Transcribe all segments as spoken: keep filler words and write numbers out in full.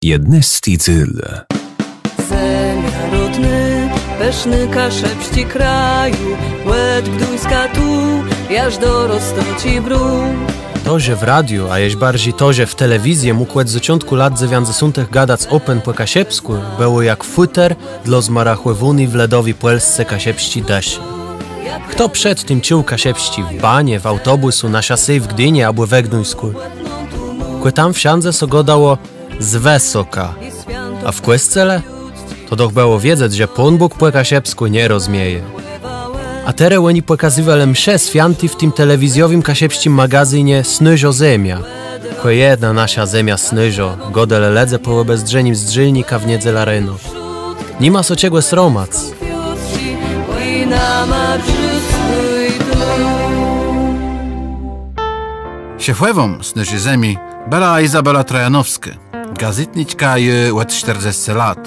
Jednôsti dzél. Zemia rodnô, pëszny kaszëbsczi kraju, òd Gduńska tu, jaż do Roztoczi bróm. To, że w radiu, a jesz barżi to, że w telewizji mógł òd zôczątkù lat dzewiãcdzesątëch gadac open pò kaszëbskù, bëło jak fùter dlô zmarachòwóny w lëdowi Pòlsce kaszëbsczi dëszë. Chto przed tim czuł kaszëbsczi w banie, w aùtobùsu, na szasé w Gdini abò we Gduńskù? Kò tam wszãdze sã gôdało z wësoka. A w kòscele? To doch bëło wiedzec, że Pón Bóg pò kaszëbskù nie rozmieje. A terô òni pòkazywelë msze swiãté w tim telewizjowim kaszëbsczim magazynie Snôżô Zemia. Kò jedna naszô zemia snôżô, gôdelë lëdze pò òbezdrzenim zdrzélnika w niedzelã reno. Ni ma sã czegò sromac. Szefòwą Snôżi Zemi bëła Izabela Trojanowskô, gazétniczka ju òd sztërdzescë lat.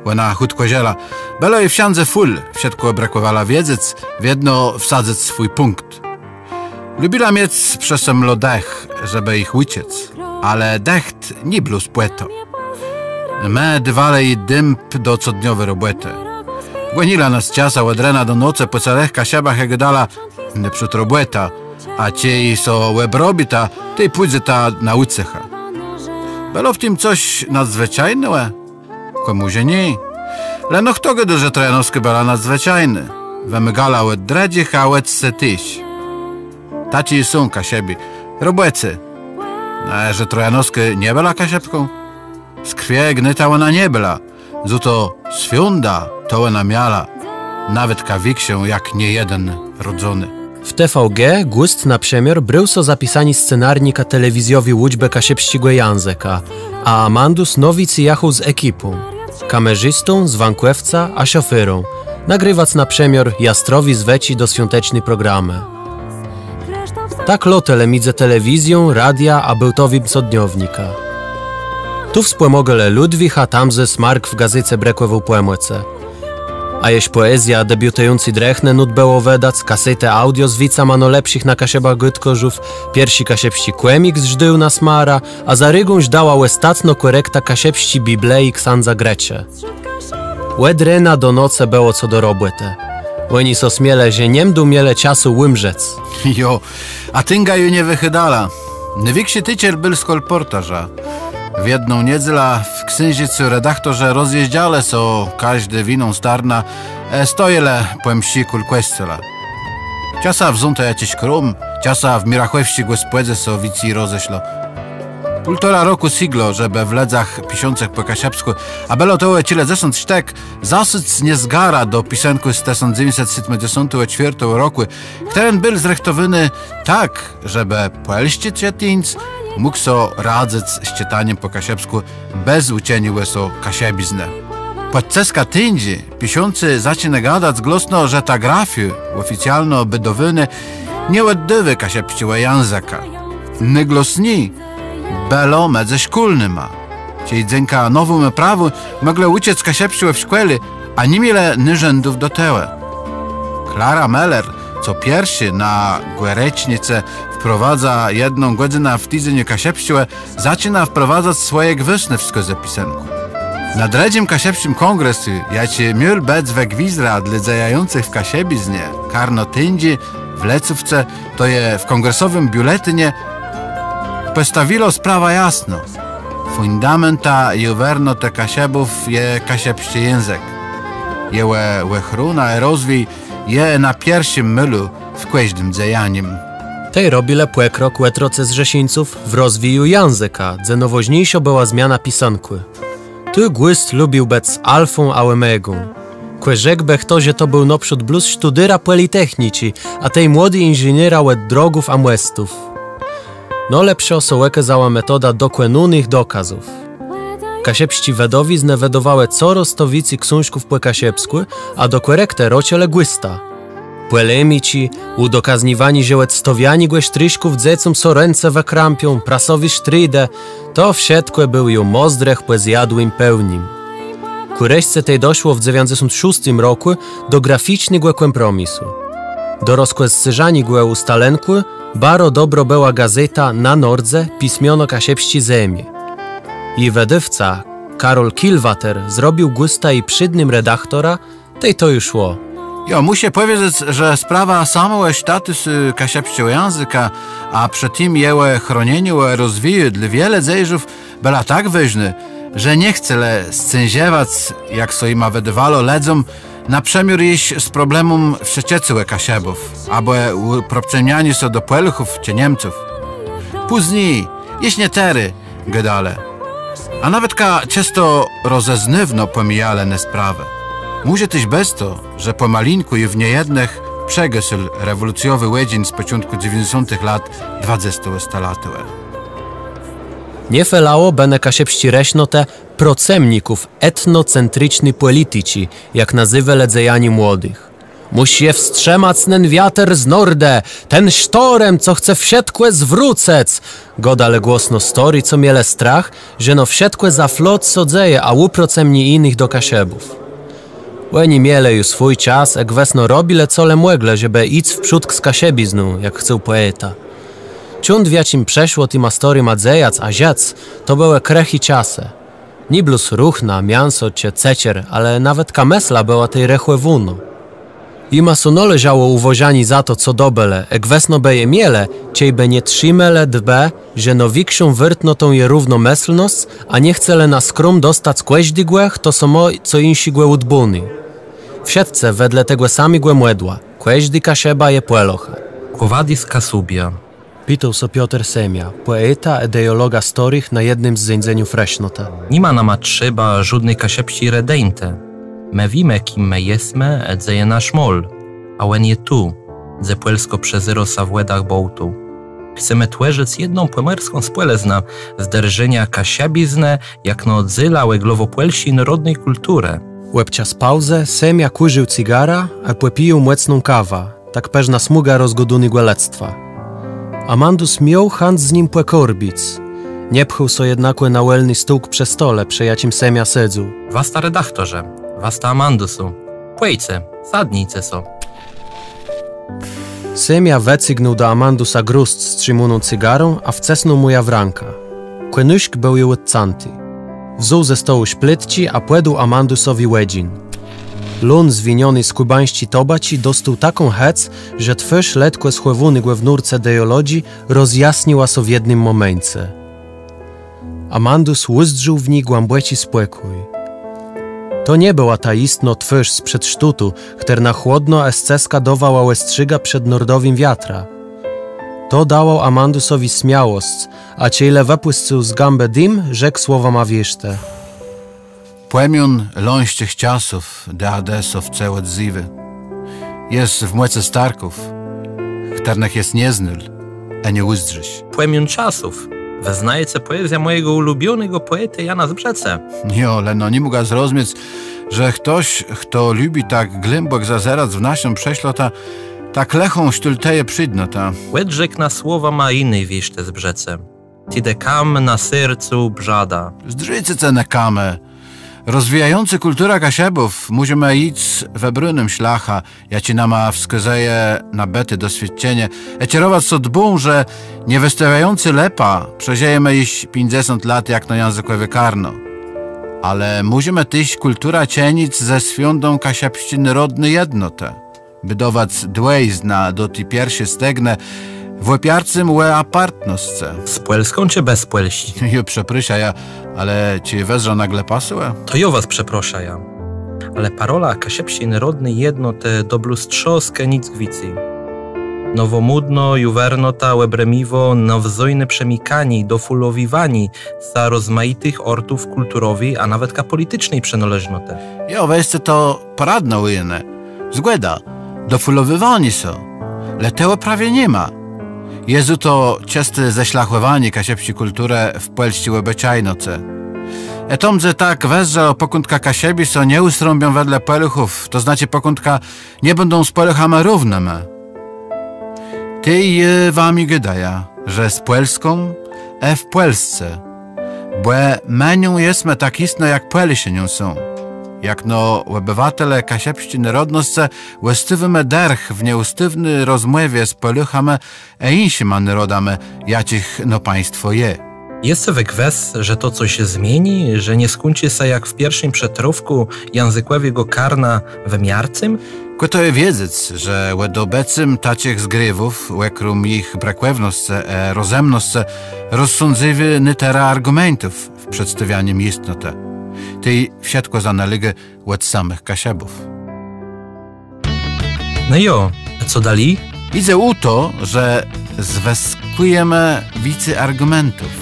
Òna chùtkò żëła. Bëło ji wszãdze fùl, wszëtkò brëkòwała wiedzec, wiedno wsadzëc swój pùnkt. Lubiła miec przë se młodëch, żebë jich ùczëc, ale dëcht nié blós pò to. Më dôwelë ji dãb do codniowi robòtë. Gòniła nas czasã òd rena do nocë pò całëch Kaszëbach i gôdała: „Nôprzód robòta, a czej sã òbrobita, tej pùdzeta na ùcechã”. Bëło w tim cos nadzwëczajnégò? Kò mòże nié. Leno chto gôdô, że Trojanowskô bëła nadzwëczajnô? Wëmôgała òd drëdżich, a òd se téż. Taczi są Kaszëbi. Robòcy. A że Trojanowskô nie bëła Kaszëbką? Z krwie gnôta òna nie bëła. Za to swiądã to òna miała. Nawetka wikszą jak niejeden rodzony. W T V G Gùst na przëmiôr brôł sã za pisanié scenarnika telewizjowi ùczbë kaszëbsczégò jãzëka, a Amandus Nowicy jachôł z ekipą, kamerzistą, zwãkòwcã a szoférą, nagrëwac na przëmiôr jastrowé zwëczi do swiąteczny programë. Tak lôtelë midzë telewizją, radiã a bôłtowim codniownikã. Tu wspòmôgelë Ludwicha, tam zôs Mark w gazéce brëkòwôł pòmòcë. A jesz pòezjã debiutëjący drëchnë nót bëło wëdac, kasetë audio z wicama nôlepszich na Kaszëbach gôdkôrzów, pierszi kaszëbsczi kòmiks „Żdôł na smara”, a za régą żdała òstatnô kòrekta kaszëbsczi Biblëji ksãdza Grëczë. Òd rena do nocë bëło co do robòtë. Òni sã smielë, że nie mdą mielë czasu ùmrzec. Jo, a tãga ju nie wëchôdała. Nôwikszi tôczel béł z kòlpòrtażã. W jedną niedzelã w ksãżëcu redaktorzë rozjéżdżelë sã, kòżdi w jiną starnã, e, stojelë pò mszë kòl kòscoła. Czasã wzął to jaczis króm, czasã w mirachòwsczi gòspòdze sã wicy rozeszło. Półtora rokù sygło, żebë w lëdzach piszącëch pò kaszëbskù, a bëło tegò czile dzesãc sztëk, zasôc niezgarã do pisënkù z tësąc dzewiãcset sétmëdzesątégò czwiôrtégò rokù, chtëren béł zrëchtowóny tak, żebë pòlsczi czëtińc mógł so radzëc z czëtanim pò kaszëbskù bez ùczeniégò sã kaszëbiznë. Pòd cëskã tãdżi piszący zaczãlë gadac głosno, że ta grafiô, òficjalno bédowónô, nie òddôwô kaszëbsczégò jãzëka. Nôgłosni bëło midzë szkólnyma. Czej dzãka nowémù prawù mòglë ùczëc kaszëbsczégò w szkòle, a ni mielë nôrzãdzów do tegò. Klara Meller, co pierszi na Gòrecznicë wprowadza jedną gòdzënã w tidzeniu kaszëbsczégò, zaczãła wprowadzac swòje gwôsné wskôzë pisënkù. Na drëdżim kaszëbsczim kòngresu, jaczi miôł bëc we Gwizdze dlô dzejającëch w kaszëbiznie, karno tãdżi, w Lecówce, to je w kòngresowim biuletinie, pòstawiło sprawã jasno. Fùndamentã i wôrnotą Kaszëbów je kaszëbsczi jãzëk. Jegò òchróna i rozwij je na pierszim môlu w kòżdim dzejanim. Tej robilë pòkrok òtrocë zrzeszińców w rozwiju jãzëka, dze nôwôżniészô bëła zmiana pisënkù. Tu Gùst lubił bëc alfą a omegą. Kò rzekłbë chto, że to béł nôprzód blós sztudéra pòlitechniczi, a tej młodi inżiniéra òd drogów a mòstów. Nôlepszô sã òkôzała metoda dokònónëch dokazów. Kaszëbsczé wëdowiznë wëdôwałë corôz to wicy ksążków pò kaszëbskù, a do kòrektë rôczëlë Gùsta. Pòlemiczi, ùdokazniwanié, że òdstôwianié gò sztriszków dzecóm sã rãce wëkrampią, prasowé sztridë, to wszëtkò béł ju mòzdrëch pò zjadłim pôłnim. Kù reszce tej doszło w dzewiãcdzesąt szóstim rokù do graficznégò kòmpromisu. Do rozkòscérzaniégò ùstalënkù baro dobrô bëła gazéta „Na nordze” pismiono kaszëbsczi zemi. Ji wëdôwca, Karol Kilwater, zrobił Gùsta ji przédnym redaktorã, tej to ju szło. Jo, mùszã pòwiedzec, że sprawa samégò statusu kaszëbsczégò jãzëka, a przë tim jegò chronieniô ë rozwiju dlô wiele dzejôrzów, bëła tak wôżnô, że nie chcelë scãżëwac, jak sã jima wëdôwało, lëdzóm na przëmiôr jic z problemã wszëtczégò Kaszëbów, abò ùprócëmnianiô sã do Pòlôchów czë Niemców. Pózni, jesz nie terô, gôdelë. A nawetka czãsto rozeznôwno pòmijalë ne sprawë. Mòże téż bez to, że pòmalinkù ju w niejednëch przegasył rewòlucjowi òdżin z pòczątkù dzewiãcdzesątëch lat dwadzestégò stalatégò. Nie felało bënë kaszëbsczi rësznotë procëmników etnocentriczny pòliticzi, jak nazywelë dzejanié młodëch. Mùszi je wstrzëmac nen wiater z nordë, ten sztorëm, co chce wszëtkò zwrócëc! Gôdelë głosno stôri, co mielë strach, że no wszëtkò za flot sã dzeje, a ùprocëmni jinëch do Kaszëbów. Òni mielë ju swój czas, ë gwësno robilë, co le mòglë, żebë jic w przódk z kaszëbizną, jak chcôł pòeta. Cząd, w jaczim przëszło tima stôrima dzejac a żëc, to bëłë krëchi czasë. Nié blós ruchna, miãso czë cëczer, ale nawetka mësla bëła tej rechòwónô. Jima sã nôleżało ùwôżanié za to, co dobëlë, ë gwësno bë je mielë, czejbë nie trzimelë dbë, że nôwikszą wôrtnotą je równomëslnosc, a nie chcelë na skróm dostac kòżdégò, chto so mô co jinszégò ùdbóné. Wszëtcë wedle tegò samégò mòdła, kòżdi Kaszëba je Pòlôchã. Quo vadis, Kaszubie? Pitôł sã Pioter Semia, pòeta, ideòloga stôrëch na jednym z zéńdzeniów rësznotë. Ni ma nama trzeba żódny kaszëbsczi redeńtë. Më wiémë, kim më jesmë, ë dze je nasz môl. A òn je tu, dze Pòlskô przezérô sã w wòdach Bôłtu. Chcemë twòrzëc jedną pòmòrską spòlëznã zdrżeniô kaszëbiznë jakno dzéla òglowòpòlsczi nôrodny kùlturë. Òb czas pauzë Semia kùrził cygarã, ë pòpijôł mòcną kawã, tak përznã smùga rozgôdónégò lëdztwa. Amandus miôł chãc z nim pòkôrbic. Nie pchôł sã jednakò na wòlny stółk przë stole, przë jaczim Semia sedzôł. Wasta redaktorze, wasta Amandusu, pòjce, sadnijce so. Semia wëcygnął do Amandusa gôrsc z trzimóną cygarą, a wcësnął mù jã w rãkã. Kònuszk béł ju òdcãti. Wzął ze stołu szplëtczi, a pòdôł Amandusowi òdżin. Lón zwiniony z kùbańsczi tobaczi dostôł taką hëc, że twôrz letkò schòwónégò w nórce ideòlodżi rozjasniła sã w jednym mòmeńce. Amandus ùzdrzôł w ni głãbòczi spòkój. To nie bëła ta jistnô twôrz sprzed sztótu, chtërna chłodno ë z cëskã dôwała òstrzégã przed nordowim wiatrã. To dało Amandusowi smiałosc, a czej le wëpùscył z gãbë dim, rzekł słowama wiérztë. Pòmión lońsczich czasów dëcht sã wcale òdzéwô. Je w mòcë starków, chtërnëch jes nie znôł, a nie ùzdrzisz. Pòmión czasów. Wë znajece pòezjã mòjégò ùlubiónégò pòetë Jana Zbrzecë? Jo, leno ni mògã zrozmiec, że chtos, chto lubi tak głãbòk zazerac w naszą przeszłotã, tak lëchą sztultëje przińdnotã. Òdrzeknã słowama jiny wiérztë Zbrzecë. Tedë kam na sercu brzadã. Zdrzëcëce ne kamë. Rozwijającë kùlturã Kaszëbów, mùszimë jic wëbrónym szlachã, jaczi nama wskôzëje nabëté doswiôdczenié, ë czerowac sã dbą, że nie wëstôwiającë łepa przeżëjemë jesz piãcdzesąt lat jakno jãzëkòwé karno. Ale mùszimë téż kùlturã czënic ze swiądą kaszëbsczi nôrodny jednotë. Bédowac dwòjiznã do ti pierszi stegnë w òpiarcym ò apartnoscë. Z Pòlską czë bez Pòlsczi? Jo, przeprôszajã, ale czë wëzdrzã na głëpasłë? To jô was przeprôszajã. Ale parola kaszëbsczi nôrodny jednotë to blós trzôsk, nick wicy. Nowòmódnô juwernota òbrëmiwô nawzôjné przenikanié, dofùlowiwanié sã rozmajitëch ôrtów kùlturowi, a nawetka pòliticzny przënôleżnotë. Jo, wejsce to paradno ùjãté. Zgòda, dofùlowiwanié sã. Le tegò prawie ni ma. Je to czësté zeszlachòwanié kaszëbsczi kùlturë w pòlsczi òbëczajnoce. Ë to mdze tak wëzdrzało, pòkądka Kaszëbi sã nie ùsrąbią wedle Pòlôchów, to znaczi pòkądka nie bãdą z Pòlôchama równyma. Tej jô wama gôdajã, że z Pòlską ë w Pòlsce. Bò më nią jesmë tak jistno, jak Pòlôszë nią są. Jakno òbëwatele kaszëbsczi nôrodnoscë òstôwómë dërch w nieùstôwny rozmòwie z Pòlôchama ë jinszima nôrodama, jaczich no państwò je. Jes të gwës, że to cos zmieni, że nie skùńczi sã jak w pierszim przëtrôfkù jãzëkòwégò karna wëmiarcym? Kò to je wiedzec, że òd òbecym taczich zgriwów, òkróm jich brëkòwnoscë ë rozëmnoscë, rozsądzywô nôtëra argùmentów w przedstôwianim jistnotë. Tej wszëtkò zanôlégô òd samëch Kaszëbów. No jo, a co dali? Jidze ò to, że zwëskùjemë wicy argùmentów.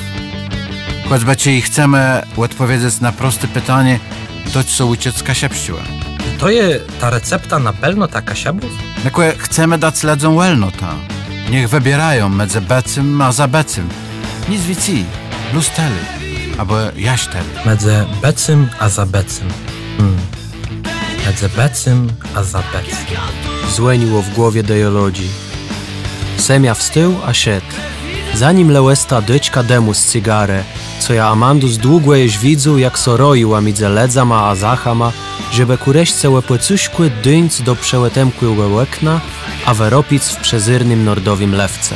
Chòcbë czej chcemë òdpòwiedzec na prosté pitanié, do czegò sã ùczëc kaszëbsczégò. To je ta recepta na bëlnotã Kaszëbów? No kò chcemë dac lëdzóm wòlnotã. Niech wëbiérają midzë bëcym a zabëcym. Nick wicy, blós tëli, abò jaż tëli. Midzë bëcym a zabëcym. Hmm. Midzë bëcym a zabëcym. Zwòniło w głowie Dejolodżi. Semia wstôł a szedł. Za nim le òsta dôczka dëmù z cygarë, co jã Amandus długò jesz widzôł, jak sã roiła midzë lëdzama a zachama, żebë kùreszce ò pòcëszkù dińc do przëòtemkłégò òkna a wëropic w przezérnym nordowim lëfce.